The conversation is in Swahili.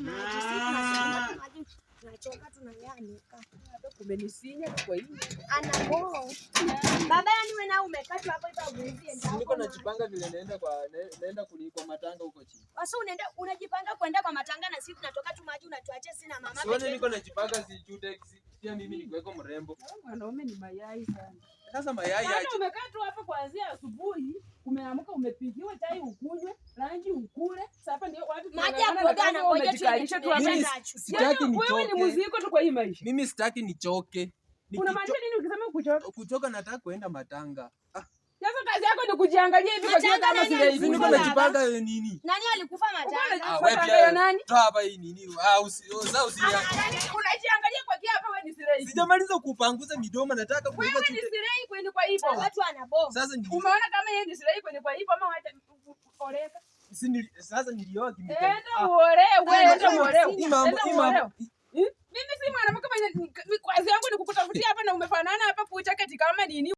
Maji si tunasema maji tunachoka tunayanika. Umenisinya kwa hii. Ana baba, yani wewe na umekatwa hapo hivyo guzie. Niko najipanga vile naenda kwa naenda kwa matanga huko chini. Sasa unaenda unajipanga kwenda kwa matanga na sisi tunatoka tu maji unatuachia sina mama. Sione niko najipanga si chutex. Pia mimi nikuweko mrembo. Mwanaume ni mayai sana. Sasa mayai Yaani aje. umekaa tu hapa kuanzia asubuhi, umeamka umepikiwa chai ukunywe, rangi ukule. Sasa hapa ndio watu Maji ya tunang'ang'ana na kuoga kazi, anangoja tu umejikalisha tu hapa. Mimi sitaki Yaani wewe ni nichoke. mzigo tu kwa hii maisha. Mimi sitaki nichoke. Unamaanisha nini ukisema kuchoka? Kuchoka nataka kuenda matanga. Ah, Sasa kazi yako ni kujiangalia hivi kwa kio Matanga kama nani sile si hivi. niko Baba. najipanga nini? Nani alikufa matanga? Ah, wewe Matanga pia ya nani? Toa hapa hii nini? Ah, usi usa usi. Unajiangalia kwa kio hapa wewe ni sile hivi. Sijamaliza kupanguza midomo nataka kuweka Wewe ni chute. sile kwenye kwa hivyo. Watu wanabomu. Sasa ni Umeona kama yeye ni sile kwenye kwa hivyo ama wacha oleka. si nili, sasa nilioa kimika. Enda uolewe, enda uolewe. Hii mambo Enda hii mambo. uolewe. Mimi si mwanamke mwenye kazi yangu ni kukutafutia hapa na umefanana hapa kucha kati kama nini.